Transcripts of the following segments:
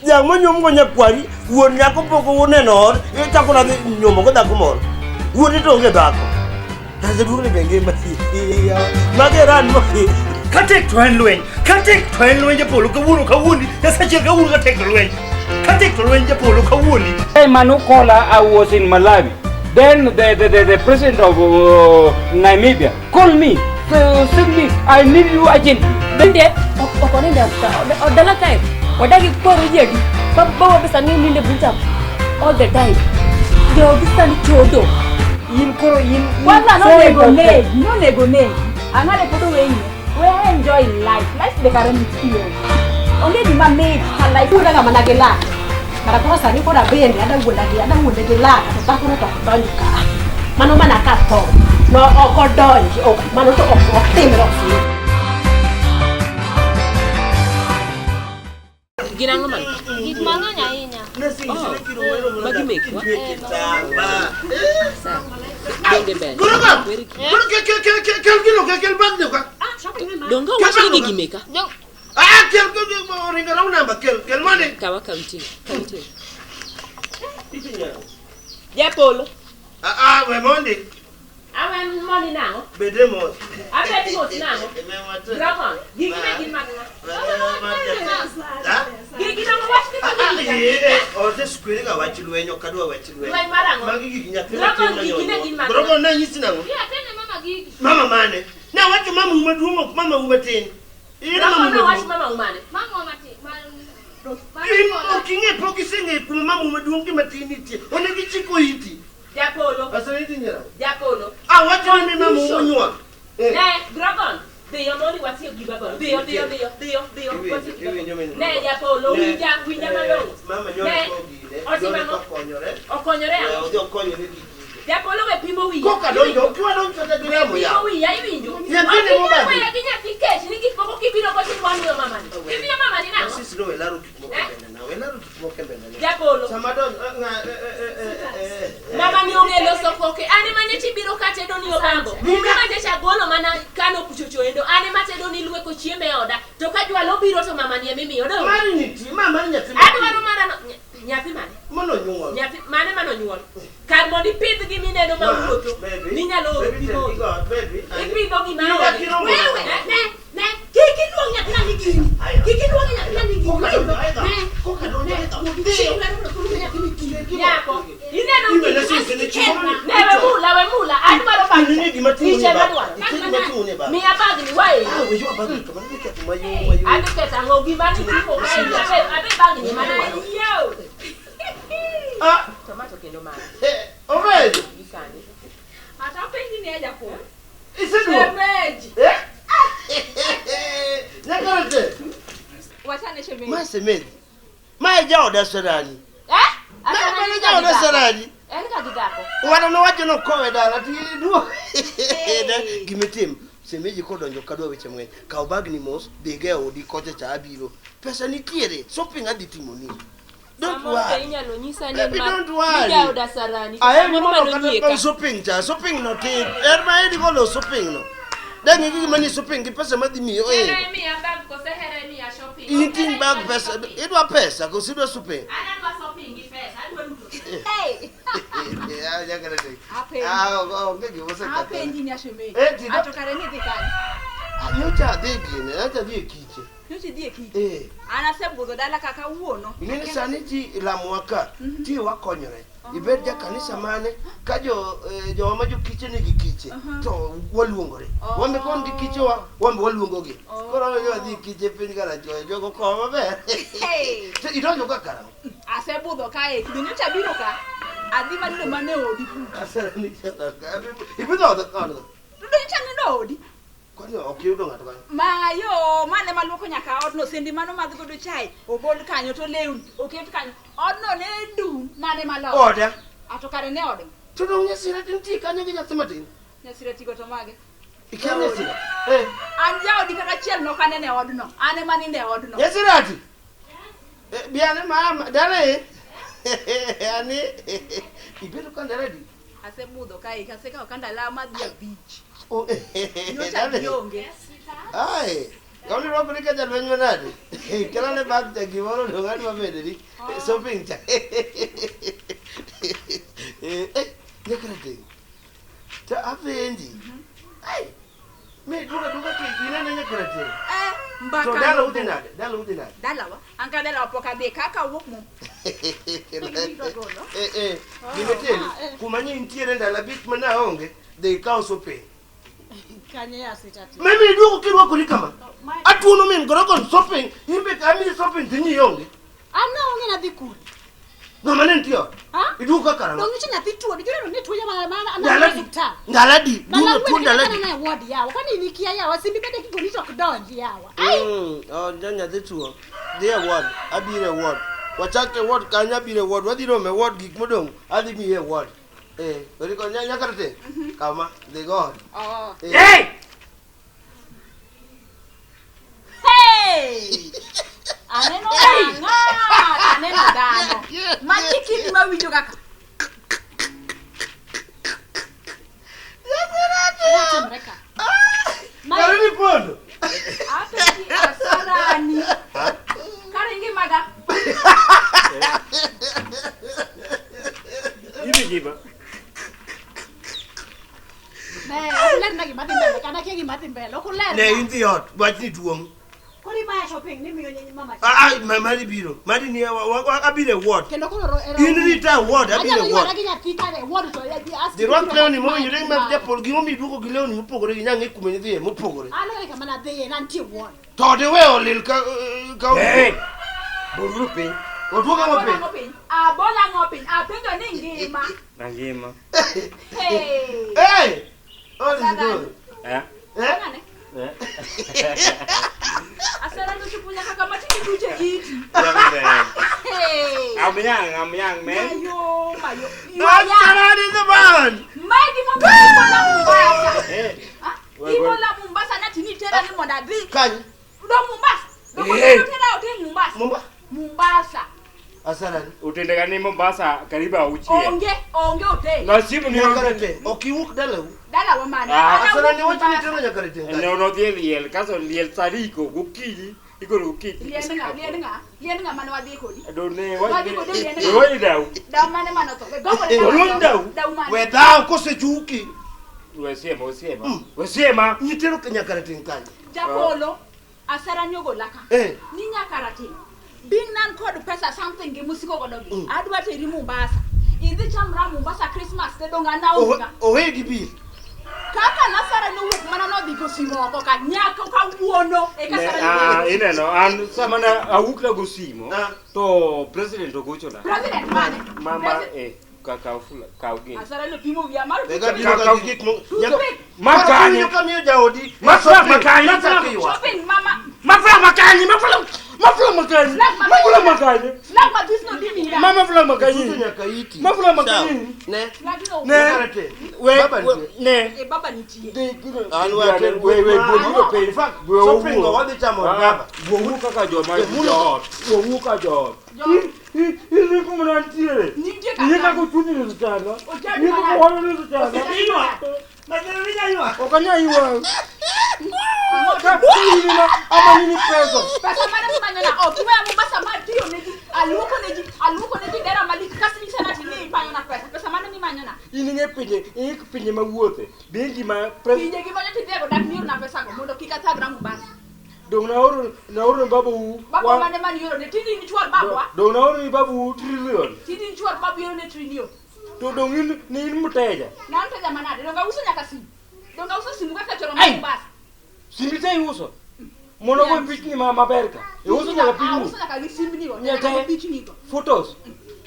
Jang' monyuom go nyakwari, wuon nyako pok oneno ot, ichako nadhi nyuomo go dhako moro. Wuone to onge dhako. Jaduong' ni be ngima. Mage ran mo. Katek to en lweny, katek to en lweny japolo kawuono kawuondi, Nyasaye kawuono katek to lweny. Katek to lweny japolo kawuondi. Hey, Manukola, I was in Malawi. Then the president of Namibia called me, send me, I need you urgently. Bende ok oninde odala kae odagi kwaro ji adi bawa pesa ni ninde buta all the time jogi sani chodo In koro in Kwanza so nonego important. negi, nonego negi. Ang'ane pod oweyi. We enjoy life. Life be kare mit kiyo. Onge gima mit ka life. Wuonda ga mana gi lak. Kara koro sani koro abende ada wuonda gi ada wuonde gi lak to dhakono to ok donj ka. Mano mana ka tho. No ok odonji, ok mano to ok ok timre ok timre. Gin ang'o man? Gik mang'eny ahinya. Magi mekwa. Donge ber. Goroka! Kel kel kel kel gino kel kel bag ka. Donge owach ni gigi meka? Ah kel kel ringa raw namba kel kel mane. Kawa kaw iting', kaw iting'. Japolo. Ah ah we mondi. Awe moni nang'o? Bede mos. Abet mos nang'o? Dragon, gigi ne gin mag ng'a? Gigi nang'o wach ni magi gik ng'a? Ose skwere ga wach lweny ok adwa wach lweny. Lweny mar ang'o? Magi gik nyathi Dragon, matin gigi ne gin mag ng'a? Dragon ne nyisi nang'o? Iya, tene mama gigi. Mama mane? Ne awacho mama u maduong' ok mama u matin. In mama Dragon u nowach maduong'. mama umane. Mama matin. In ok ing'e pok iseng'e kuma mama u maduong' gi matin nitie. Onego ichiko iti. Japolo. Asere iti nyera. Japolo. Awacho ni mama u monyuol. Ne, Dragon. Dhiyo mondi watiek gi baba. Dhiyo, dhiyo, dhiyo, dhiyo, dhiyo. Watiek gi baba. Ne, Japolo, winja, winja malong'o. Mama nyoro Ne, kogine. otimo ang'o? Okonyore. Okonyore ang'o? Odhi okonyore gi gige. Japolo we pimo wiya. Koka donjo, ok wadonjo kata gi remo Pimo yawa. wiya iwinjo. Nyathini Ok inyal mobadhi. weyo gi nyathi kech ni gik moko kibiro go tidwa miyo mamani. Imiyo mamani nang'o? Sisi no welaro gik moko e mbele na. Welaro gik moko e mbele na. Japolo. Sama donjo ng'a eh Mama ni ong'e loso koke. An ema nyocha ibiro katedo ni obambo. Mumbe ma nyocha agolo mana kano kuchocho endo. An ema tedo ni lueko chiemo e oda. To ka jwalo obiro to mama ni ema imiyo. Donge? Mari nitie, ma mar nyathi matin. Adwaro mana no, nyathi mane? Mano nyuol. Nyathi mane mano nyuol? Kar mondo ipidh gi mineno ma wuotho. Minyalo oro pi modho. Ipidho gi ma Wewe, ne, ne, kik iluong nyathina ni gini. Kik iluong nyathina ni gini. Ne, ne, chieng' lero mondo koro nyathi ni gini. Nyako, ineno Iwe gigi? na sisi ni chiemo. Ne, we mula, we mula. Adwaro bag. Inene gima ting'o Picha ne bag. madwaro. Nitie gima ting'o ne bag. Miya bagni, wae. Ah, we ywa bagni kamano dhi ketho mayom mayom. Adhi ketho ang'o? Gima niting'o kae, abe bagni madwaro. Ah, Tomato kendo mano. already. Gisani. Ata penji ni aja kuom. Iseduogo. Shemeji. Eh? Nyakarete. Wachane shemeji. Ma shemeji. Ma e jaoda Sarani. Eh? Ma mano jaoda Sarani. En ka gi dhako. Wana nowacho nokowe dala to iduogo. Gimitim. Shemeji kodonjo kadwa weche mang'eny. Kaw bagni mos, dhigo e odi kocha cha abiro. Pesa nitiere. Shopping adhi timoni. Don't Samoro be worry. inyalo nyisa ni Baby, ma- don't worry. ni jaoda Sarani. to Aheri samoro mondo mano kata nyieka. kaw shopping cha. Shopping no tin. Er ma edi golo shopping no. Dang' gi gima ni shopping gi pesa madhi miyo Here eh. imiya bag kose here imiya shopping? In ting bag pesa. Idwa pesa koso idwa shopping? An adwa shopping gi pesa, adwa duto. Hey. Ah, nyakarete. Apenji. Ah, onge gima osekethore. Apenji ni ashemeji. Eh, tido. Ato kare ni dhi kanye? Ah, nyocha adhi gine, nyocha adhi e kiche. Nyocha idhi e kiche. Eh. An asebudho dala kaka kawuono. Ing'eni sani ji ilamowa ka, ti wakonyore. Ibed ja kanisa mane, ka jo jowa ma jokiche nigi kiche, to waluongore. Wambe ka wan gi kichewa, wambe waluongogi. Koro wan wadhi e kiche piny Karachuonyo, jogo kowa maber. Hey. To idonjo ka karang'o? Asebudho kae. Kido nyocha abiro ka. Adhi manindo mana e odi kucha. Asani Ibidho ode koni. To nyocha nindo odi. Kwani ok iyudo ng'ato kanyo? Mayo, mane maluoko nyaka odno, sendi mano madh godo chai, ogol kanyo to lewni oket kanyo. Odno ne dum, mane maloko. Oda. Ato kare ne ode. To dong' nyasira nitie kanyo gi nyathi matin. Nyasira tigo to mage. Ikia nyasira? Eh. An jaodi kata achiel nok anene e odno. An ema nindo e odno. Nyasirati. Eh, biane mama, dala e. Ani ibedo ka ndalo adi? Asebudho kae, asekawo ka ndalo madhi 5. Oh, Nyocha dala e. gionge. Ai. Kaoni rwakori ka jalweny manade? Kelane bag cha gimoro dong' adwa bede ni shopping cha. Eh, eh, nyakarateng'. To apenji. Ai. Mi duka duka ki inene nyakarateng'. Eh, mbaka. To dala udhi nade? Dala udhi nade? Dalawa. An ka dalawa pok adhi kaka awuok mo. Eh, eh, gima teli, kuma nyi nitiere ndalo abich ma naonge, dhi ikaw shopping. Kanye ya sitati. Mimi iduogo kirwakori kama. Atuono min godo kon shopping, in be amiyi shopping to inyi onge. An naonge nadhi kure. Ng'ama ne nitie ot? Ha? Iduogo ka karang'o? Dong' nyicha nyathi tuo, dijuneno ni tuo ya mana ana Ndalo adi? osiptal. Ndalo adi? Mana Duogo tuo ndalo adi? na e ward yawa. Kwani in ikia yawa, simbi bende kigoni to ok donji yawa. Ai! Oh, nyathi tuo. Dhi e ward, abiro e ward. Wachak e ward kanyo abiro e ward, wadhi romo e ward gik modong' adhi miyi e ward. Eh, oriko nyaka te. Kama, dhi go ot. Oh. Eh. Hey! Hey! Aneno ng'a, aneno dhano. Magi kidi mawinjo kaka. Ang'o timore ka? Mae- Kare ni pondo. Apenji asarani. Kare ngimaga. Ibi gima. Ne, ok ulerna gima dhi mbele, kata akia gima dhi mbele, ok ulerna. Ne in dhi ot, wachni duong'. Koro imaya shopping ni miyo nyi mama. Ah, ah, mari biro. Mari ni abiro e ward. Kendo koro ro- ero- In rita e ward, abiro Anyalo e ywara ward. gi nyathi kare e ward to Dhi rwak lewni mowinjore mag japol gimomiyo iduogo gi lewni mopogore gi nyang'e kuma idhiye mopogore. An kare kama nadhiye, nantie e ward. To diwe olil ka ka Hey! Boluru piny. Oduogo Abola ma piny. ang'o piny? Abola ang'o piny? Apenjo ni ngima. Nangima. Hey! Hey! All is good. Eh? Eh? Ng'ane? Eh? Asarani ochopo nyaka kama tinde duche iti. Hey! I'm young, I'm young, man. Mayo, mayo. Ywaya. Asarani the man. Mae gimomiyo ibola Mombasa. Eh. Ah, We- Ibola Mombasa nati nitera ni mondo adhi. Kanyo. Do Mombasa. Do Eh. tera otel Mombasa. Momba. Mombasa. Asarani. Utende gani Mombasa karibu auchie. Onge, onge hotel. Nasibu ni Nyakarate. Ok iwuok dalau. Dalawa mane? Ah, An Asarani awuok wach ni Mombasa. tero nyakarate. Ne ono dhi e liel, kaso liel sariko gokinyi, igolo gokinyi. Liend ng'a, liend ng'a, liend ng'a mane wadhi kodi. Do ne Wadhi kode liend ng'a. wadi dau. Dau mane mane otho. We gombo ne Oluong dau. Dau mane. We dhaw kosechuki. Wesiema, wesiema. Wesiema. Nitero nyakarate kanyo. Japolo, asarani ogola ka. Eh. Ni nyaka rateng'. Bing nan kod pesa something gi musiko godo gi. Adwa teri Mombasa. Idhi chamra Mombasa Christmas te dong' an aonge ka. Owe gi bil. Kaka nasara nowuok mana nodhi kosimo oko ka nyaka kawuono e Ne, ka ah, ineno, an sama na awuok na go simo, Ah. to president ogochona. President mane? Mama, President- eh, ka kaw fula, kaw gini. Asara nopimo wiya mar Eka biro ka gi gik mo. Toothpick. Makanye. Koro kamiyo jaodi. Mafla makanye. Mafla. Shopping mama. Mafla makanye, mafla, mafla makanye. Flag Mafla makanye. Flag mathis no dhi miya. Mama fla Suto makanye. nyaka iti. Mafla makanye. Ne. Flag no. Ne. Nyakarate. We, Baba we, nitie. ne. E baba nitie. An water- We, we, we, we, In fact, shopping go wadhi chamo od baba. Wuowu kaka joma Eh, mulo. joot. Wuowu ka joot. Jo- Idhi kuma nantiere. Nitie ka Iye kaka ochuni ne sitanda. Ochani Iye kaka manade. walo ne sitanda. Ok anyal ywak. Ka inina amanyini pesa. Pesa mane mimanyona ok iweya Mombasa ma tiyo ne ji aluoko ne ji aluoko ne ji dera malich kasto inyisa nati ni imanyona pesa pesa mane mimanyona In ing'e pinje, ing'e pinje mawuothe. Be gima pres pinje gi manyo tidhiego dak miorna pesa go mondo kik athagra Mombasa dong naoro naoro ne babau. babwa wa- mane mane ioro ne tinde in chwar babwa Dong naoro ne babau trillion. tinde in chwar babu ioro ne trillion To dong in ne in mteja. nan to jamanade donge auso nyaka simu donge auso simu kaka choro ma Ai! Mombasa Simbi te iuso. Mondo go pichni ma maber ka. Iuso nyaka pichni. auso nyaka gi simbni go Nyaka nyaka gi pichni go Photos.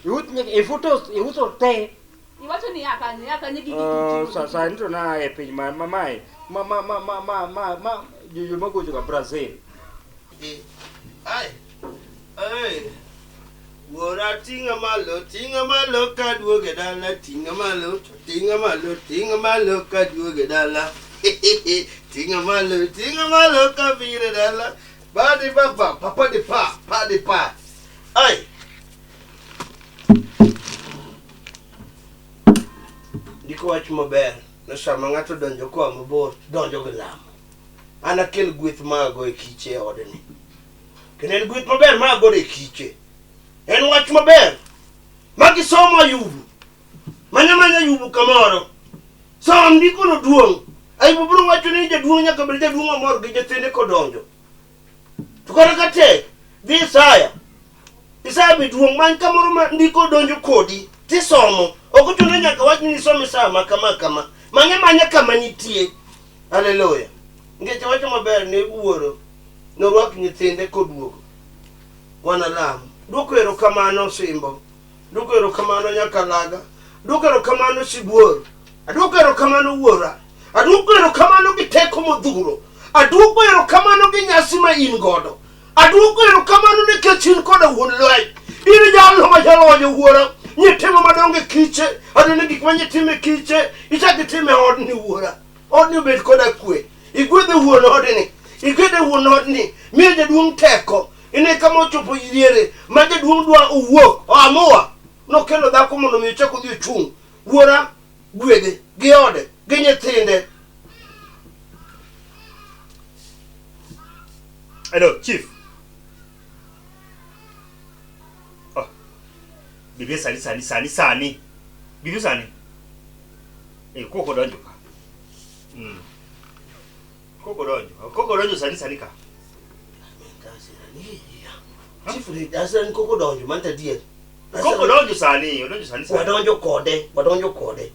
Iuso nyaka e photos iuso te. iwacho ni ya kanye ya kanye gi Sani to na e piny ma ma mae ma ma ma ma ma ma ma jo ma gocho ka Brazil. Ai. Ai. Wuora ting'a malo, ting'a malo kaduogo e dala, ting'a malo, ting'a malo, ting'a malo kaduogo e dala. Ting'a malo, ting'a malo kabiro e dala. Badi papa, papa di pa, pa di pa. Ai. Ndiko wach maber, ne sama ng'ato donjo koa mabor, donjo gi lamo. Anakel gweth mago e kiche e odni. Kendo en gweth maber ma agoro e kiche. En wach maber. Magi somo Ayubu. Manya manya Ayubu kamoro. Som ndikono duong'. Ayubu biro wacho ni jaduong' nyaka bed jaduong' mamor gi nyithinde kodonjo. To kata ka tek, dhi Isaya. Isaya be duong' many kamoro ma ndiko donjo kodi tisomo. Ok ochuno ni nyaka wach ni isom Isaya ma kama kama. Manya manya kama nitie. Haleluya. Nikech wacho maber ni wuoro norwak nyithinde koduogo. Wanalam. Duoko erokamano Simbo. Duoko erokamano Nyakalaga. Duoko erokamano Sibuor. Aduoko erokamano Wuora. Aduoko erokamano gi teko modhuro. Aduoko erokamano gi nyasi ma in godo. Aduoko erokamano nikech in koda wuon lweny. In jalno ma jalony Wuora. Nyitimo madongo e kiche. Adwaro ni gik ma nyitimo e kiche ichak itim e odni Wuora. Odni obed koda kwe. Igwedhe wuon odni. Igwedhe wuon odni. Miyo jaduong' teko. Ine kama ochopo diere ma jaduong' dwa owuok. Oamua. Nokelo dhako mondo mi ochak odhi ochung'. Wuora gwedhe gi ode gi nyithinde. Hello, Chief. Oh. Bibi sani sani sani sani. Bibi sani. Eh, koko donjo ka. Koko donjo. Koko donjo sani sani ka. Chief ni asan koko donjo man tadier. Koko donjo sani, odonjo sani sani. Wadonjo kode, wadonjo kode.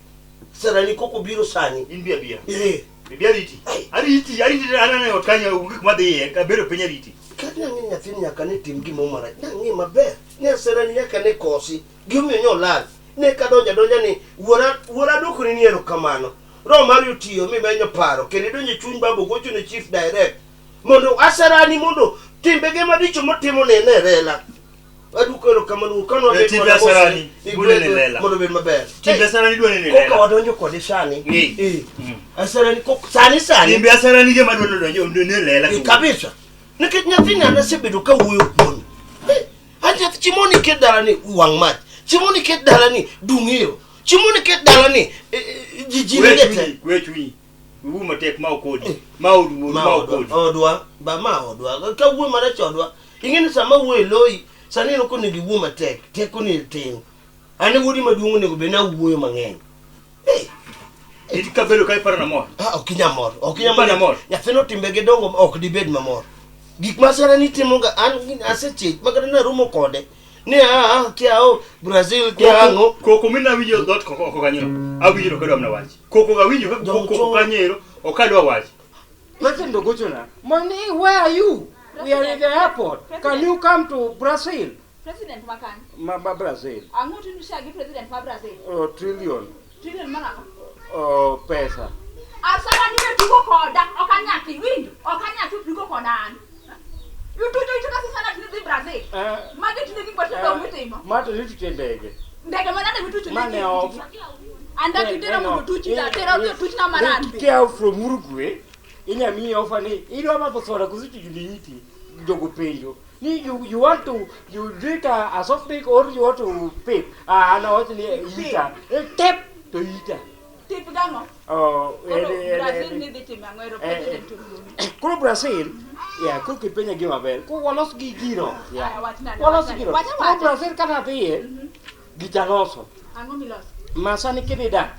Serani koko biro sani. In bia bia. Eh. Bibi ariti. Ariti, ariti anane ot kanyo gik madhiye, abedo piny ariti. Kata nang'e nyathini nyaka ne tim gimoro marach. Nang'e maber. Ne serani nyaka ne kosi. Gimomiyo nyo lal. Ne kadonjo adonja ni wuora wuora dwokoni ni erokamano. Roho mari otiyo mimenyo paro kendo idonjo e chuny baba ogocho ne chief direct mondo asarani mondo timbege maricho motimo ne ne rela. Aduoko erokamano kano Eh, timbe asarani, dwa ne lela. mondo obed maber. Timbe asarani dwa ne Koka lela. wadonjo kode sani. Eh. Eh. Asarani kok sani sani. Timbe asarani gema dwa donjo ne lela. Eh, kabisa. Nikech nyathini an asebedo ka wuoyo kuome. Eh, an nyathi chiemo ni ket dalani wang' mach. Chiemo ni ket dalani dung'iro. Chiemo ni ket dalani eh, eh, ji ji We ringe te. chunyi, we chunyi. Wuo matek ma ok odi. Ma od wuoru, Ma ma ok odwa, odi. odwa, ba ma odwa. Ka wuoyo marach odwa. Ing'e ni sama wuoyo e loyi, sani ineno konego iwuo matek, teko ni tin. An e wuodi maduong' onego bed ni awuoyo mang'eny. Eh, In kabedo ka iparo na mor. Ah, ok inyal mor. Ok inyal Iparo na mor. Nyathino timbege dongo ok dibed mamor. Gik ma sara ni timoga an asechich ma kata naromo kode. Ni a a kia o Brazil kia ang'o. Koko mina awinjo dhoot koko oko kanyo. Awinjo to kadwa mana wach. Koko ga awinjo ka Dongo koko chon. kanyo ero ok adwa wach. President Ogochona, Money, where are you? We are in the airport. Can you come to Brazil? President ma kanye? Ma, ma Brazil. Ang'o tinu gi president ma Brazil? Oh, trillion. Trillion mar ang'o? Oh, pesa. Asara ni we tugo koda, ok anyathi, winjo? Ok anyathi tugo koda an. Itucho itucho kasi sana tini dhi Brazil. Eh, Magi tinde gik matindo mitimo. Ma to nituche ndege. Ndege manade mitucho Mane ok. Anda kitero mondo tuchi ta, tero odhi otuchna marach. Kia from Uruguay, inya miyi offer ni idwa madho soda koso tijuni iti jogo penjo ni you want to you drink a soft drink or you want to pip ah no wacho ni ita Eh, tep to ita Tip gang'o? oh Koro Brazil ni dhi timo ang'o ero president oluongi. koro Brazil ya koro kipenja gima ber koro walos gi gino ya Aya, wach nade, walos wach nade. gino Wacha koro wacha. Brazil kata dhiye gichaloso Ang'o miloso? ma sani kidhi dak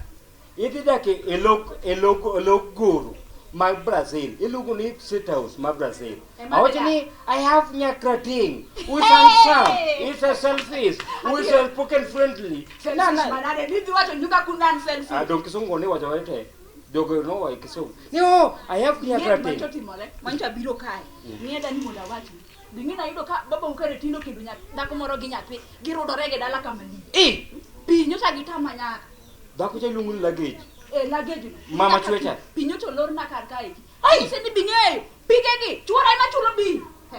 idhi dak e lok e lok e lok goro mag Brazil iluongo ni State House ma Brazil Ema awacho dhi ni I have nyakrating who is handsome is a selfish who is a spoken friendly na na Manade ni dhi wacho nyuka kunan selfie. ah don kisungu ne wacho wete jogo no wa kisungu ni oh I have Ng'e gima nyakrating totimore, manyicha biro kae. Ng'eda ni mondo awachni. Ding'e nayudo ka baba ukere tindo kendo dhako moro gi nyathi girudore gi dala kama lich. eh Pi nyocha gitama nyaka. dhako cha iluongo ni luggage E luggage no. Mama Nyaka chwecha. Pi nyocha olorna kar kae. Anyise ni bing'eyo. Pigegi, chuora ema chulo bi. He,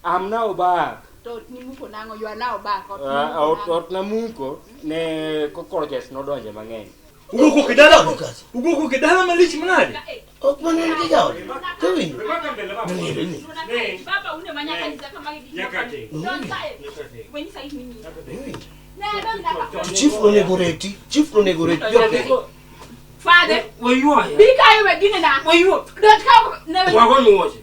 I'm now back To ot nimuko nang'o, you are now back. Ot ot nimuko nang'o. ot namuko ne cockroaches nodonje mang'eny Ugo koko dala. Ugo koko dala malich manade. Ok mana en gi jaode. Kawinjo. Dung'ere ni. Baba une manyaka nyisa kama gik Nyaka ting. Don kae. Wenyisa it mimi. Iwinjo. Ne, don nyaka. To chief nonego reti. Chief nonego reti jopiny. Fadhe. We ywaya. Bi kae we gine na. We ywa. Donj ka ne we. Wagony wuoche.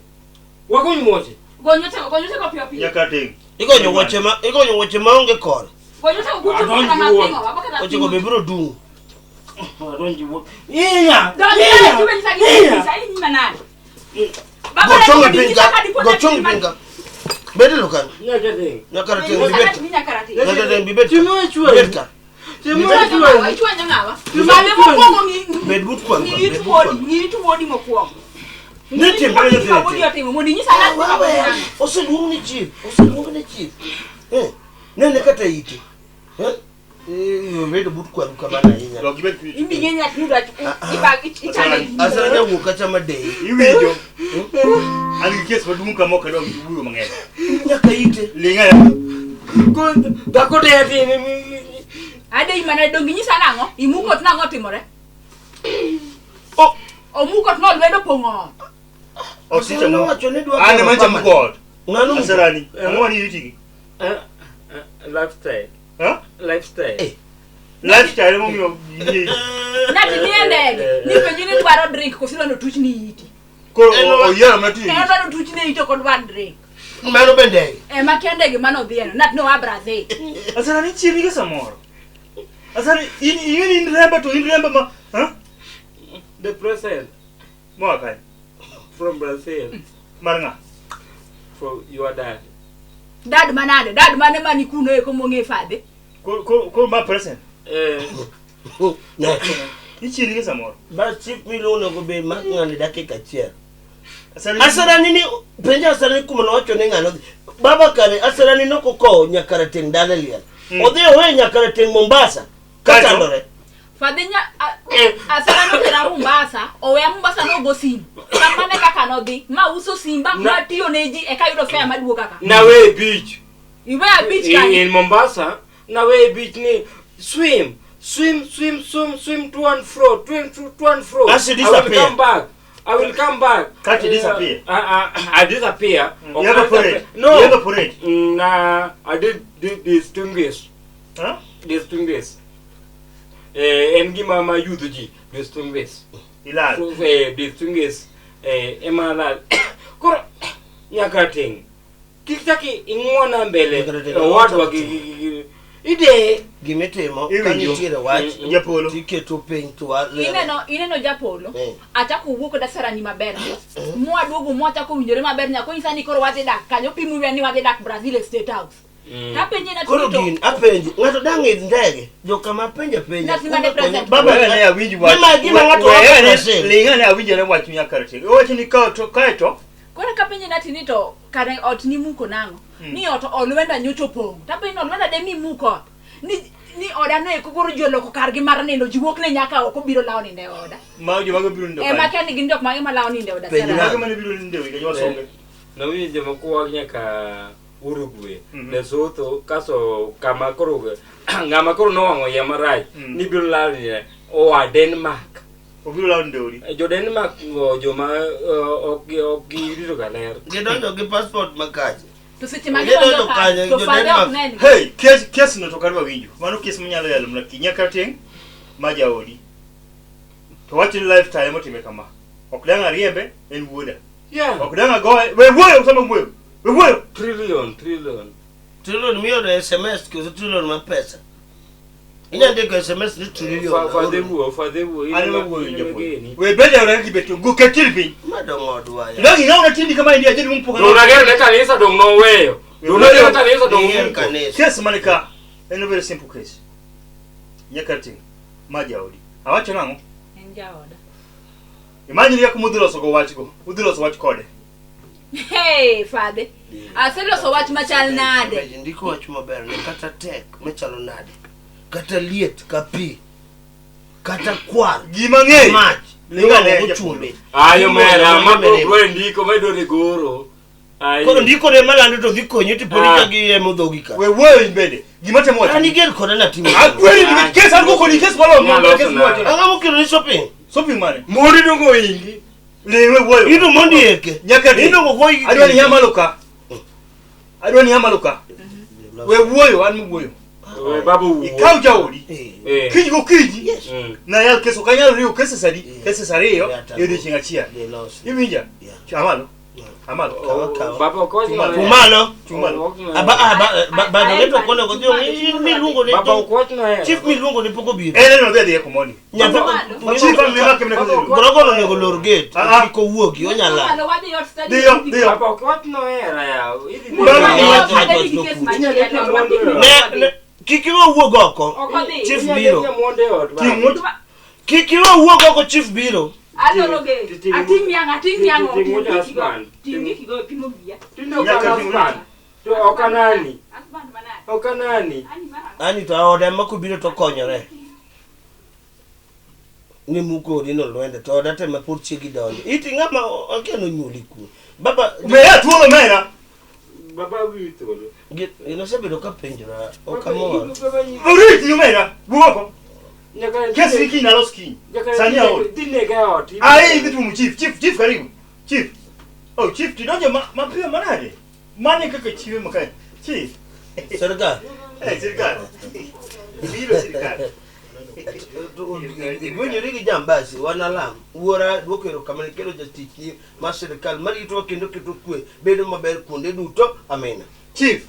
Wagony wuoche. Gony wuoche gony wuoche go piyo piyo. Nyaka ting. Igonyo wuoche ma igonyo wuoche maonge kore. Gony wuoche go kucho Adonj kata gi wuoche. mapingo. Wabaka Wuoche go be biro dung'. Adonji wuoche. Inya. Donj kae tuwe nyisa gi nyisa in manade. Baba Go chongi ne piny ka. Go chongi piny ka. Bed e lo kanyo. Nyaka ting. Nyaka rateng' bi bet. Nyaka rateng'. Nyaka rateng' bi bet. Timo e chwe. Bed ka. Timo e Ichwanyo chwe. ng'awa, ichwanyo ng'awa. Mane mokwongo ng'i Bed but kwan. ng'i it wuodi, ng'i it wuodi mokwongo. Ne timre Ng'i ne gima wuodi otimo mondo inyisa na gima wuodi otimo. Oseluong ni chief. Oseluong ni chief. Eh. Nene kata ite. Eh. Eh, bedo but kwan kamano ahinya. Dog ibed piny. Imbi ng'e nyathi nuda ibag ichande. Asara jawuok kacha madei. Iwinjo. An gi kes maduong' kama ok adwa wuoyo mang'eny. Nyaka ite. Ling' aya. Dhako te atime. Ade imana donge inyisa nang'o? Imuko to nang'o otimore? Oh. Omuko to nolwedo opong'o ot. Ot ticha Asara mo. nowacho ni dwa An kelo ema nyicha permanent. muko ot. Ng'ano muko? Asarani. Ang'o mani itigi? Lifestyle. Ha? Lifestyle. Eh. Lifestyle emomiyo yie. Ng'ati nie ndege, nipenji ni dwaro drink koso idwaro tuch ni iti. Koro En owa- oyiero mana tiyo. En odwaro tuch ni iti ok odwar drink. Mano be ndege. Ema kia ndege mane odhieno, ng'at noa Brazil. Asarani chiemi gi samoro. Asarani in ing'e ni in remba to in remba ma ha? The present Moa kanye? from Brazil. Mar ng'a? From your dad. Dad manade, dad mane mani kuno eko mong'e fadhe. Koro koro koro ma present. Eh. Ne. Ichieri gi samoro. Bas chief miluongo onego bed mak ng'ani dakika achiel. Asarani Asarani ni penja Asarani kuma nowacho ni ng'ano odhi. Baba kare Asarani nokokowo nyaka rateng' dala liel. Odhi owe nyaka rateng' Mombasa. Kaeto? Kachandore. Fadhe nya Asara notera Mombasa, oweya Mombasa nogo simu. Kamano e kaka nodhi, ma uso simba, Na- ma tiyo ne ji eka yudo fare maduoga ka. Nawe beach. Iweya beach In, kanye. in Mombasa, nawe beach ni swim, swim, swim, swim, swim to and fro, to and to, to and fro. As you I will disappear. come back. I will come back. Can't you disappear? I disappear. You evaporate. No. You evaporate. Nah, I did distinguish. Ha? Distinguish. Eh, en gima ma yudho ji distinguish. Ilal. So, eh, distinguish eh, ema lal. Koro nyaka ting. Kik chak ing'wona mbele Nyaka ting. owadwa gi ide Gimitimo ka Iwinjo. nitiere wach Japolo. tiketo piny to walero. Ineno ineno japolo. Eh. Achako wuok kod Asarani maber. Mwaduogo mwachako winjore maber nyaka onyisa ni koro wadhi dak kanyo pimo wiya ni wadhi dak Brazil e State House. Tapenje na Koro gini apenji ng'ato dang' idh ndege jokama penja penja. Ng'at mane present. Baba Wewe ne awinj wach. Gima gima ng'ato Wewe wacho ne- Brazil. Ling' ane awinj ane wach nyaka rateng. Owacho ni ka to kaeto Koro kapenje nati ni to kare ot ni muko nang'o? Ni ot olwenda nyocha opong'. Tapenje ni olwenda de mi muk ot. Ni ni oda no eko koro ji oloko kargi mar nindo ji wuok ne nyaka oko biro lawo nindo e oda. ma joma biro nindo Ema kanyo. kia ni gin jok mage ma lawo nindo e oda. Penj Sarah. na. Mage mane biro nindo e joma songe. Nawinjo jomoko wuok nyaka Uruguay, Mhm. Lesotho, kaso kama koro ng'ama koro nowang'o iye marach Mm. ni biro lal ni oa Denmark. Obiro lawo nindo e odi. Jo Denmark go joma ok ok girito ga ler. Gidonjo gi passport makache. To seche ma Gidonjo gidonjo kanyo, kanyo to jo fadhe ok Denmark. nen. Hey, kes kes no to kadwa winjo. Mano kes manyalo yalo mana ki nyaka rateng' ma jaodi. To wach ni lifestyle motime kama. Ok dang' ariembe en wuoda. Yeah. Ok dang' agoye. We wuoyo sama wuoyo. We wuoyo. Trillion, trillion. Trillion mioro SMS koso trillion mar pesa. Inya ndiko SMS ni trillion. Fadhe wuo, fadhe wuo. An ema wuoyo japuonj. We bed e oda kibet. Go ketil piny. Madong'odwa ya. Dang' ing'aw na tindi kama indi ajedi mumpuka. Dong nagero ne kanisa dong noweyo. Dong nagero ne kanisa dong Inger muko. kanisa. Kes mane ka en a very simple case. Nyaka rateng' ma jaodi. Awacho nang'o? En jaoda. Imagine kaka mudhi loso go wach go. Udhi loso wach kode. Hey, fadhe. Aseloso wach machal nade? Ndiko wach maber ni kata tek machalo nade. Kata liet ka pi. Kata kwar. Gima ng'eyo. Mach. Ling' ane, Iwang'o japuonj. chumbi. Ayo mera, ma Iwang'o dwa ndiko, ma idwa goro. Ayo. Koro ndiko ne malando to dhi konyi to pod Ah. ichako iemo dhogi ka. We wuoyo in bende. Gima temo wacho. An iger koda natimo. Akweri nikech kes an go kodi kes moloyo Nyalo kes loso mowacho. Ang'o mokelo ni shopping? Shopping mane? Mondi dongo ingi. Ling' we wuoyo. Ido mondi eke. Nyaka di. Ido go gi. Adwa ni nyamalo ka. Adwa ni nyamalo ka. We wuoyo an muwuoyo. We baba wuo. Ikaw jaodi. Eh. Eh. Kiny gokinyi. Yes. Nayal kes ok anyal riwo cases adi? Yeah. Cases ariyo Yeah, e odiechieng' achiel. They lost. Iwinja? Yeah. Amalo. Yeah. Amalo. Kawa, kawa. Baba ok wach Chumalo. nohera. Kumalo. Chung malo. Ok nohera. Aba aba ba ba to kono ko miluongo ni Baba ok wach nohera. Chief miluongo ni pok obiro. En en odhi adhiya komoni. Nyathi Chief ang mimake mine kodhi. Gorogono onego lor gate. Ah, ah. Kik owuogi onyala. Malo wadhi ot study. Dhiyo, dhiyo. Baba ok wach nohera yaw. Idhi Baba, nega. iwacho- Adhi gi kes machielo, wadhi gi Ne ne kik iwe wuog oko. Ok odhi. Chief Inyalo biro. lek nyamonde e ot, baba. Ting' ng'ut. Kik iwe wuog oko chief biro. Aloro gate. Ating' niang', ating' niang' Ting' ting' ng'ut gikigo. husband. Ting' gikigo pimo wiya. Tinde ok Nyaka an ting' husband. To ok anani. Husband manade? Ok anani. Ani mara. Ani to ode ema kobiro to konyore. Ni muko odi no lwende to oda te ma pod chiegi donjo. Iti ng'ama akia nonyuoli kuo. Baba Meya thuolo mera. Baba wiyi thuolo. Ginosebedo ka penjora ok amor. Baba nyi- Oriti omera. Wuok oko. Nyaka Kes ni kiny alos kiny. Nyaka Sani aol. dhi nega e ot. Ai idhi tumo chief, chief, chief karibu. Chief. Oh, chief tidonjo ma mapiyo manade. Mane kaka chiwe makae. Chief. Serikal. Eh, sirkal. Ibiro sirkal. Igwenyori gi jambasi wan alam. Wuora duoko erokamano kelo jatichni mar sirikal maritowa kendo keto kwe bedo maber kuonde duto. Amina. Chief.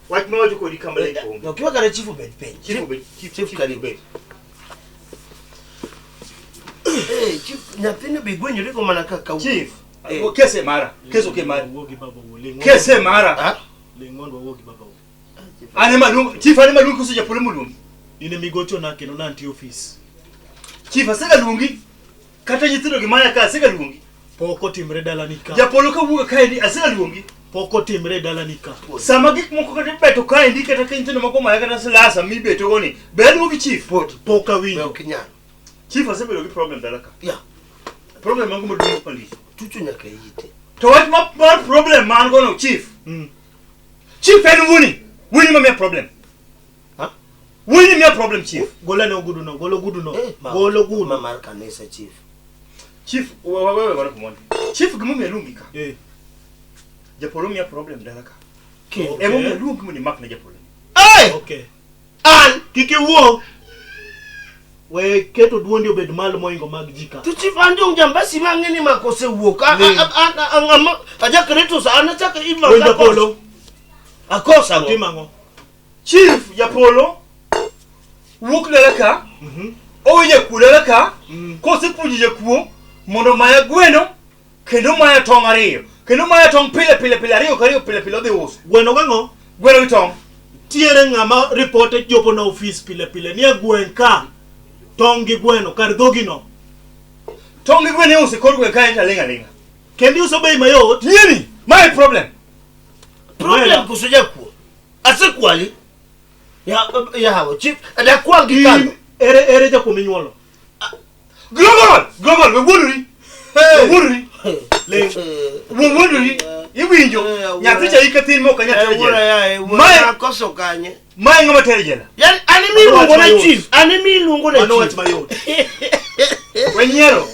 Wach mawacho kodi kama lek onge. No, kiwa kata chief obed piny. Chief obed, chief, Chief chief karibu. obed. Eh, chief nyathini be igwenyori go mana kaka wuo. Chief. Eh. Kese mara. Kese oke mara. Wuogi baba wuo. Ling' Kese mara. Ah? Ling' mondo wawuogi baba wuo. Ane maluongo, chief ane maluongi koso japolo moluongi. In ema igochona kendo nantie ofis. Chief asega luongi. Kata nyithindo gi maya ka asega luongi. Pok otimre dalani ka. Japolo ka wuok kaendi asega luongi. Pok otimre dalani ka. Sama gik moko kata ibeto kaendi kata ka nyithindo moko maya kata silasa mibeto go ni. Be aluongi chief. Pod. Pok Be awinjo. ok inyal. Chief asebedo gi problem dala ka. Yeah. Problem mango maduong' malich. Tucho nyaka ite. To wach ma mar problem ma an go no chief. Chief en wuoni. Wuoni ma miya problem. Ha? Wuoni miya problem chief. Golane oguduno, gol oguduno. Eh, ma- Gol Ma ogudu. mar kanisa chief. Chief wewe wewe bwana kumwona. Chief gimomiyo aluongi ka. Eh. Japolo miya problem dala ka. Okay. Emomiyo aluongi mondo imakna japolo. Hey! Okay. An! Kik iwuo. We keto duondi obed malo moingo mag ji ka. To chief an dong jambasi mang'e ni mako osewuok. Ling. Ajakreto sa an achako Wuon japolo. Akosa ang'o? Tim ang'o? Chief japolo wuok dala ka. Owe jakuo dala ka. Kosepuonjo jakuo mondo omaya gweno kendo maya tong' ariyo. Kendo maya tong' pile pile pile ariyo kariyo pile pile odhi uso. Gweno gang'o? Gweno gi tong'. Tiere ng'ama ripote chopo na ofis pile pile ni e gweng' ka tong' gi gweno kar dhogi no. Tong' gi gweno iuso e kor gweng' kae to aling' aling'a. Kendo iuso bei mayot. Nyieni, mae problem. Problem koso jakuo? Asekwali? Ya yawa chief adakwal gi In kano. ere ere jakuo minyuolo? Global, global, we wuondori. We wuondori. Ling. We wuondori. Iwinjo. Nyathi cha hike thin mok anyal tere Wuora jela. yaye, Mae- wuora akoso kanye. Mae ng'ama tere jela. Yani an ema iluongo Mano na wach chief, an ema iluongo na Mano wach chief. mayot. We nyiero.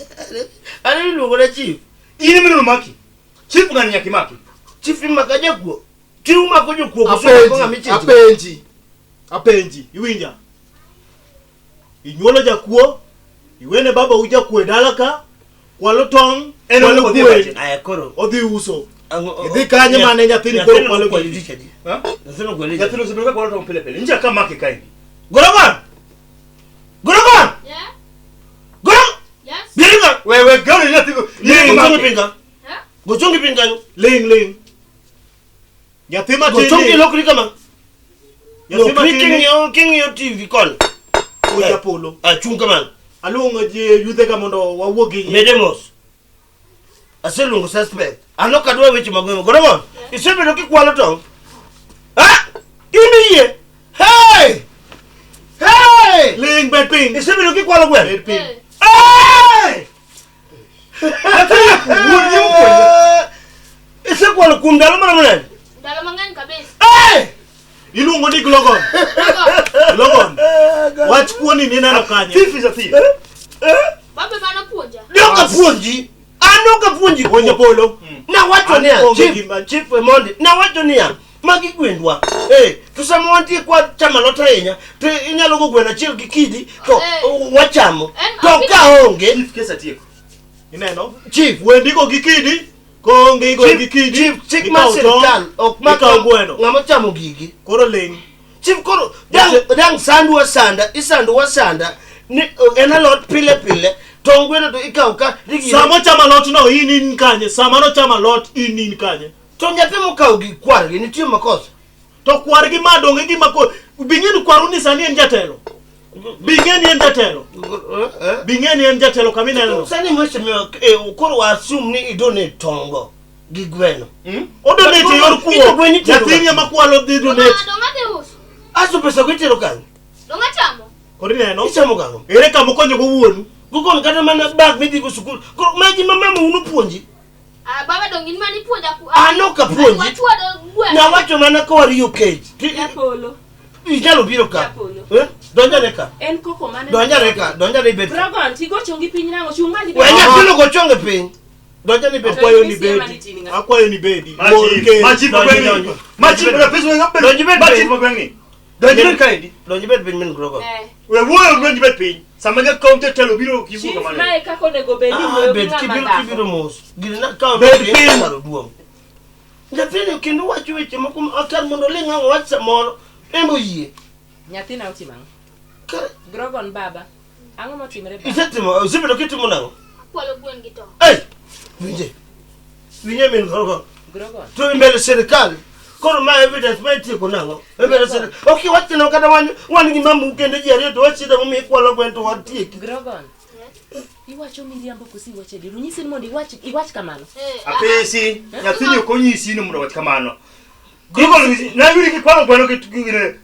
An ema iluongo na chief. In ema iluongo maki. Chief ng'ani nyaka imaki. Chief imaka jakuo. Ti umako jokuo koso umako ng'ama Apenji, ichecho? apenji. Apenji, iwinja. Inyuolo jakuo, iwene baba u jakuo e dala ka, kwalo tong', En kwalo odhi e gwen, pache. Aya koro. odhi uso. Ang'o- Idhi kanye mane nyathini koro Nyathino kwalo nokwali gigi? tich adi? Ha? Nyathino okwali tich adi? Nyathino osebedo ka kwalo tong' pile pile. Nyicha ka make kaendi. Gorogon! Gorogon! Yeah? Gorogon! Yes? Biringa! We we gano ni nyathi go. Ling, Ni Gochongi make. pinga. Huh? Gochongi piny kanyo. Ling ling. Nyathi matin Gochongi ni, lokri kama. nyathi Lokri matin ni king'iyo king'iyo TV koni. wuod japolo. Achung' kamano. Aluongo ji yudhe ka mondo wawuo gi Mede mos. Aseluongo suspect. An ok adwa weche mag gweng'. Gorogon, isebedo kikwalo tong'. Ha? In iyie? Hey! Hey! Ling bed piny. Isebedo kikwalo gweno? Bed piny. Eh. Hey! Wuon ni opuonjo. Isekwalo kuom ndalo maromo nade? Ndalo mang'eny kabisa. Hey! Iluongo ni Glogon. Glogon. Glogon. Wach kuoni nineno kanye? Thief is a thief. Baba mano puonja. Ne ok apuonji. An ok apuonji Wuon kuo. japolo. Nawacho niya, An onge chief, gima- chief Emondi, nawacho niya, magi gwendwa. Eh, to sama wantie kwa chamo alot ahinya to inyalo go gweno achiel gi kidi to wachamo. To ka onge Chief kes atieko. Ineno? Chief, Wendiko gi kidi, koonge igoyo gi kidi. Chief, chik mar ikawo tong', sirkal ok mak ikawo gweno. ng'ama chamo gigi. Koro ling'. Chief koro dang sandu asanda, isandu asanda ni en alot pile pile tong' gweno to ikawo ka rigi. Sama ochamo alot no in in kanye? Sama nochamo alot in in kanye? To nyathi mokawo gi kwargi nitie makosa. To kwargi ma donge gima ko bing'e ni kwaru ni sani en jatelo. Bing'e ni en jatelo. Bing'e ni en jatelo kama ineno. Sani mheshimiwa, koro wa assume ni idonate tongo gi gweno. Odonate e yor kuo. Ito gwen itero Nyathini kanye? ema kwalo dhi donate. Donga dhi uso. Aso pesa go itero kanye? Donga chamo. Koro ineno? Ichamo gang'o? Ere kama okonyogo wuonu? Gokon kata mana bag midhi go sikul. Koro ma gima mama unu puonji. Ah, baba dong in mani puonja ku. An ok apuonji. Wachwado gweno. Nawacho mana ka wariyo kech. Japolo. Inyalo biro ka. Japolo. Eh? Donjane ka. En koko mane? Donjane ka. Donjane ibet. ka. Grogon, tigo chongi piny nang'o? Chung' malo ibet. We nyathino go chonge piny. Donjane ibet. Akwayo ni Misi ema bedi. nitie ng'a. Akwayo ni bedi. Ma Wuon chief, kech. ma chief Donji, magweng'ni. donji. Ma chief ma pesa ma Donji bed Ma piny. chief magweng'ni. Donji bed kaendi. Donji bed piny min grogo. Eh. We wuoyo donji bed piny. Sama jakom jatelo biro ok iwuo Chief, kamano. mae kaka onego bed ni Ah, wuoyo gi bed ng'ama kibiro dhako. kibiro mos. Gini na kawo Bed piny piny. kar oduong'. Nyathini kendo wacho weche moko ma kar mondo oling' ang' wach samoro en oyie. Nyathina otimo ang'o? Kare Grogon baba. Ang'o motimore baba? isetimo isebedo kitimo nang'o? Akwalo gwen gi tong'. Ei! Winje. Winje min grogo. Grogon. To mbele sirikal. Koro ma evidence ma itieko nang'o? E mbele sirikal. Ok iwachno kata wan gi mamu kendo ji ariyo to wachida momiyo ikwalo gwen to watieki. Grogon. Iwacho miriambo koso iwacho adier? Onyisi ni mondo iwach iwach kamano. Eh, Apesi, nyathini ok onyisi ni mondo wach kamano. Grogon, nayudi kikwalo gweno gi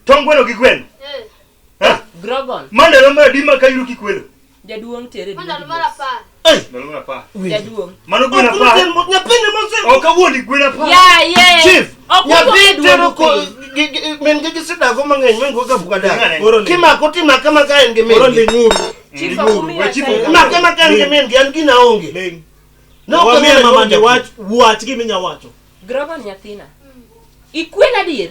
tong' gweno gi gweno. Eh. Eh? Grogon. Ma ndalo mar adi ma ka yudo kikwelo? Jaduong' tere Ma duondi ndalo mar mos. 10. Ei! Ndalo mar 10. Winje. Jaduong'. Mano gweno Ok apar. nyathini mose Ok awuondi gwen apar. Ya ye. Chief, Ok nyathi wuoth e tero duondi ko piny. min gi gisedago mang'eny min go kapok adak. Ng'ane. Koro ling'. Kimako timake maka en gi Koro min gi. ling'uru. Chief ok umiya We chief chai. ok- Make maka en gi min gi an gina onge. Ling'. Ne ok Wamiye ang'eyo mama ni japuonj. wach wach gima inya wacho. Grogon nyathina. Ikwel adier.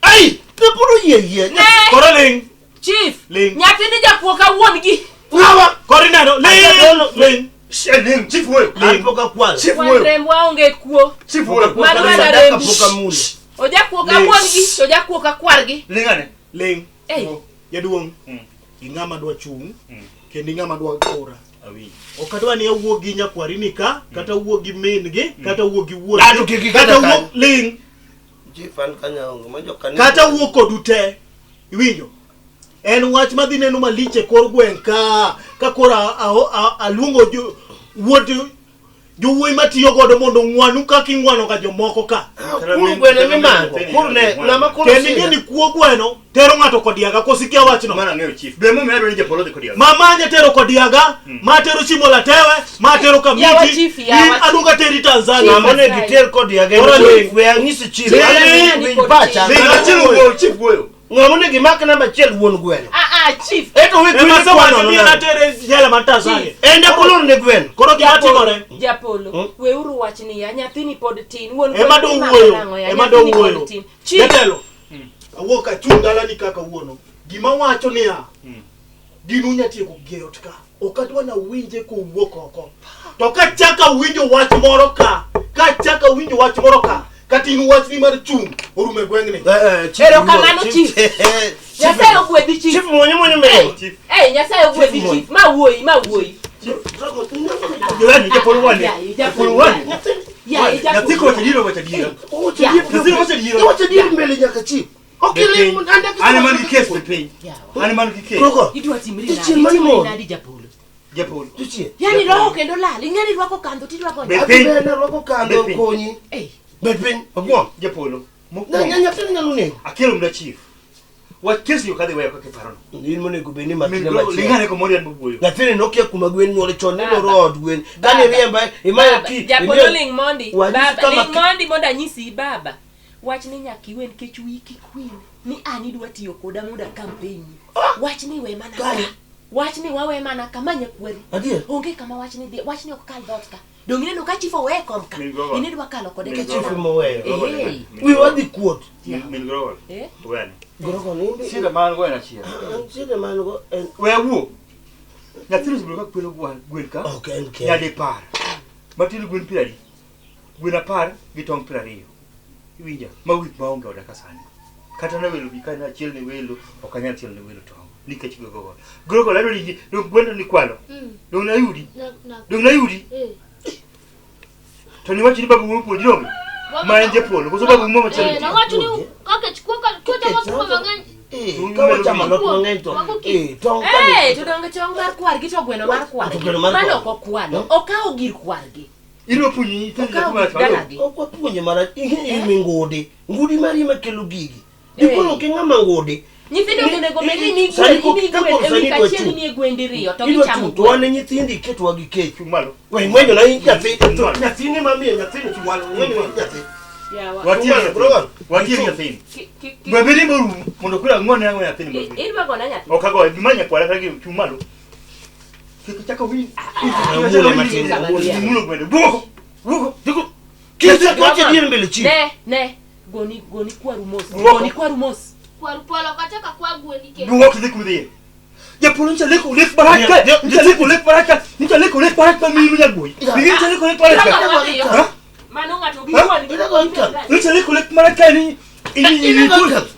Ai, ne pod oyie yie. Ne. Koro ling'. Chief. Ling'. Nyathini jakuo ka wuon gi. Ng'awa? Koro ineno. Ajadolo. Ling'. Ling'. Ling, chief wuoyo. An pok akwalo. Chief Wan wuoyo. rembwa onge kuo. Chief wuoyo. Mano mana Sadaka rembi. pok amulo. Ojakuo ka Ling. wuon gi, to ojakuo ka kwargi. Ling ane. Ling'. Ei. Jaduong'. Ing'ama dwa chung'. Kendo ing'ama dwa kora. Awinjo. Ok adwa ni awuo gi nyakwarini ka, kata awuo gi min gi, kata awuo gi wuon Ah, to kik iketa kata kanyo. awuo ling', Chief an kanyo onge, ma jo kanisa. kata awuo kodu te. Iwinjo? En wach madhi neno malich e kor gweng' ka ka koro aluongo wuod jowuoyi matiyo godo mondo ong'wanu kaka ing'wano ga jomoko ka. Kuru gweno ema imako. Kuru ne, ng'ama koro Kendo ing'e ni kuo gweno tero ng'ato kodiaga koso ikia wachno. Mano ang'eyo chief. Be momiyo adwaro ni japolo odhi kodiaga. Mama anya tero kodiaga, ma tero Shimo la Tewe, ma tero Yawa Kamiti, chief, yawa in aduoga teri Tanzania. Ng'ama onego iter kodiaga en Koro wuoyi. ling'. We anyisi chief. Ling'. An winj pacha. Ling achiel wuoyo, chief wuoyo. Ng'ama onego imak namba achiel wuon gweno. Ah ah chief. Eto we Ema gweno asewacho kwano ni nono. anatere jela mar Tanzania. En japolo ne gweno. Koro gima timore, Japolo, weuru wach ni ya nyathini pod tin. Wuon ema gweno do imako wuoyo, nang'o ya? ema do Nyathini pod wuoyo. tin. Chief, Jatelo, awuok achung' dalani kaka wuono. Gima wacho niya, gin unya tieko gi e ot ka. Ok adwa nawinje kowuok oko. To kachako awinjo wach moro ka, kachako awinjo wach moro ka, kata in wachni mar chung' orumo e gweng'ni. Erokamano, chief. Nyasaye ogwedhi chief. Chief mwonyo mwonyo mbele. Chief. Eh, Nyasaye ogwedhi Chief chief. Ma wuoyi, ma wuoyi. Jirani japolo wane. Ya, Japolo wane. Ya, Nyathi japolo. kowacho adiera owacho adiera. Nyathi owacho adiera. Iwacho adier mbele nyaka chief. Ok Be piny. iling' andaki. An man gi kes be piny. An man gi kes. Koko. Idwa timri Jachien nadi? mane Itimri mondo? nadi japolo? Japolo. Jachien. Yaani roho kendo lal. Ing'e ni rwako kandho tirwako Be nyaka. piny. Adhi bene rwako kandho Bed piny. konyi. Eh, Bed piny. Ogwom. Japolo. Na Mokwongo. nyathini nyalo nego. Akelo mna chief. Wach kes ni ok adhi weyo kaka iparono. In monego bed ni Min makne Grogo, machielo. ling'ane komori an mowuoyo. Nyathini nokia kuma gwen nyuole chon ne Baba. loro od gwen. Kane Baba. riemba imayo Baba, ki. Japolo ling' mondi. Wanyisi Baba, kama ling' mondi mondo anyisi baba. Wach ni nyaka iwe nikech wiyi kik wil ni an idwa tiyo koda mondo akampenyi. Wach ni we mana ka. Kare. Wachni wawe mana kama nyakweri. Adier? Onge kama wachni dhi, wachni ok kal dhoot ka. Dong ineno ka chief oweye kom ka. Min gogo. In idwa kalo kode Min ka gogo. Chief moweyo. Eh. Wiwa dhi kuot. Min grogol. Eh? Wene. Gorogo nimbe. Shida man go en achiel. Shida man go en We awuo. Nyathino osebedo ka kwelo gwen ka. ok en ke. Nyadipar. Matin gwen piero adi? Gwen 10 gi tong' 20. Iwinja? Mago gik maonge oda ka sani. Kata ne welo bi ka ne achiel ne welo, ok anyal chielo ne welo tong'. Nikech grogol. Grogol adwa ni dong gweno ni kwalo. Dong nayudi. Dong nayudi. To niwacho ni babu wuoyo puonji donge? Ma en japolo, koso babu wuoyo machielo nitie? Nawacho ni kakech kuo kuo chamo sukuma mang'eny. Eh, ka wachamo alot mang'eny to eh tong' ka Eh, to donge tong' mar kwargi to gweno mar kwargi. To gweno mar Mano kwargi. ok okwalo. No? Okawo gir kwargi. Idwa puonjo nyithindo Okawo marach gik malo. dalagi. Ok wapuonje marach. Ing'e ngudi. Ngudi mari ema kelo gigi. Dikoro ok ing'ama ngudi. Nyithindo Ni- onego bed ni imi Sani gwen, imi ka gwen, koro e sani wik idwa achiel chung'. imiye gwen diriyo to Idwa gichamo chung' to gwen. wan e nyithindi iketwa gi kech. Chung' malo. We ng'wenyo na in nyathi. To nyathini mamiyo nyathini chwalo ng'wenyo in nyathi. Yawa. Watiek Chung' malo, Grogan. nyathini. Watiek Chung'. nyathini. Ki- Gwe bedi morumo mondo koro ang'wan ang'o nyathini morumo. Idwa gona nyathi. Ok agoye, gima nyakwara kata gi chung' malo. Kik ichak awinj. Awuoyo matin, awuoyo. Imulo gwende. Wuok! Wuok! Diko kise koche dier mbele chi. Ne, ne. Goni goni kwaru mos. Wuok. Goni kwaru mos. Kwaru polo kata ka kwa gweni kendo. Wuok dhi kuma idhiye. Japolo nyicha leko lek marach ka. Nyicha leko lek marach ka. Nyicha leko lek marach ka miyi nyagoyi. Nyicha leko lek marach ka. Ha? Mano ng'ato gi Ha? kwan gi. Nyicha leko lek marach ka ni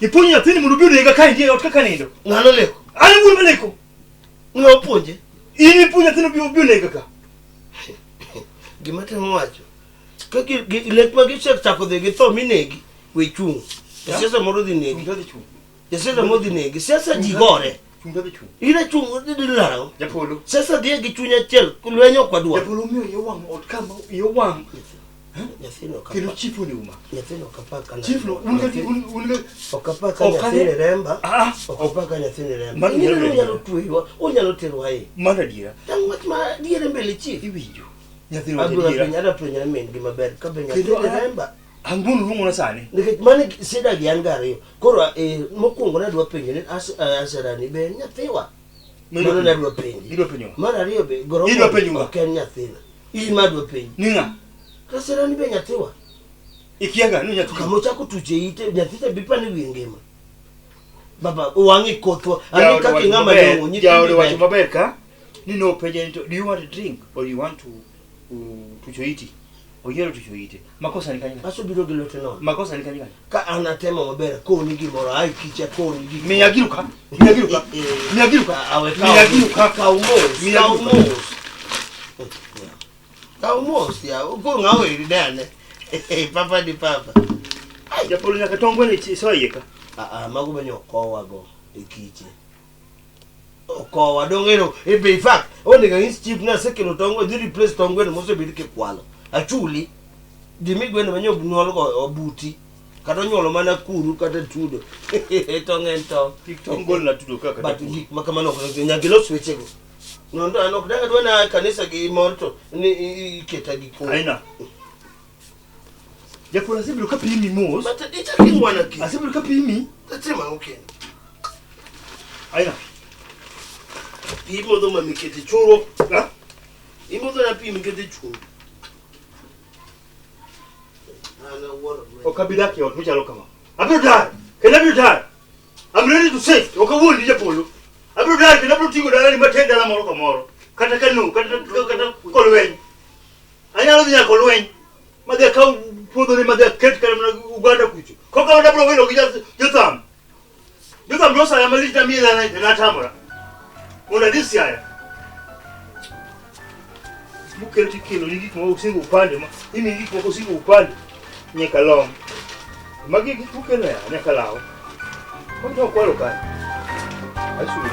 ipuonjo nyathini mondo obi onega ka intie e ot kaka nindo. Ng'ano leko? An wuon maleko. Ng'a opuonje? In ipuonjo nyathini obi onega ka. Gima temo wacho. Ka lek ma gisechako dhi gi tho minegi, we chung'. Jasiasa moro dhi negi. Chung to dhi chung'. Jasiasa moro dhi negi. Siasa ji gore. Chung to dhi chung'. Ina chung' dhi laro. Japolo. Siasa dhi gi chuny achiel, lweny ok wadwar. Japolo miyo iye wang' ot ka ma iye wang' Nyathino ok kendo apa- chief onego ma. nyathino ok apa ka Chief no un ga un un ga ok apa ka Ok ane- nyathini remba. Ah, Ok apa ka nyathini remba. Mano Ing'eyo ni nyalo onyalo twewa, onyalo terowa iye. mano adiera. Yang wach ma diere mbele chief. Iwinjo. Nyathino wacho Abiro adiera. penjo, adwa penjora min gi maber ka be Kendo nyathini a- remba. Ang'ono luongona sani. Nikech mano sida gi an gariyo. Koro mokwongo nadwa penjo ni Aserani be en nyathiwa? Mano nadwa penji. Idwa penjo ng'a? Mar ariyo be Gorogo Idwa penjo ng'a? ok en nyathina. In madwa penji. Ni ng'a? Aserani be nyathiwa? Ikia ga ni nyathi. Kama ochako tuche ite nyathi cha bipa ni wiye ngima. Baba wang'i kothwa. Ang'e Jaode kaka wacho ing'ama maber- long'o jaode nyithindi wacho ber. maber ka ni nopenje ni to do you want a drink or you want to tucho iti? Oyiero tucho ite. Makosa ni kanye? Aso biro gi lwete nono. Makosa ni kanye kanye? Ka an atemo maber akoni gimoro ai kicha akoni gik. Miya giro ka. Miya giro ka. Miya giro ka. Awe Miya giro ka. Kaw mos. Miya Kaw giro ka. mos. Kaw mos ya. Koro ng'a oweri ne ane. Papa di papa. Japolo nyaka tong gweno iso iye ka. Ah ah mago be nyokowa go e kiche. Okowa dong ero e be in fact onego anyis chief ni asekelo tong' dhi replace tong' gweno mosebed kikwalo. Achuli. Dhi mi gweno manyo nyuol go obuti. Kata onyuolo mana kuru kata tudo. Tong' en tong'. Kik tong gol na tudo kaka. But gik ma kamano ok onego nyaka ilos wechego. Nondo an ok dang' adwa na kanisa gi mor to ni iketa gi koko. Aina. Japolo asebedo ka pimi mos. But ichako ing'wana kendo. Asebedo ka pimi. Atimo ang'o kendo? Aina. Pi imodho ma mikete churo. Ha? Imodho na pi mikete churo. An awuoro. Ok abi dak e ot machalo kama. Abiro dar. Kendo abiro dar. I'm ready to say. Ok awuondi japolo. Abiro dar kendo abiro ting'o dalani mater dala moro kamoro. Kata Kano, kata kolweny. Anyalo dhi nyaka kolweny. Madhi akaw puodhoni madhi aket kata mana Uganda kucho. Koka mana abiro wilo gi Jotham. Jotham nosaya malich namiye dala to natamora. Mondo adhi Siaya. Mokelo tikelo ni gik moko osingo upande ma imiyi gik moko osingo upande nyaka lom. Magi gik mokelo ya nyaka law. Magi to okwalo kanyo. Asudo.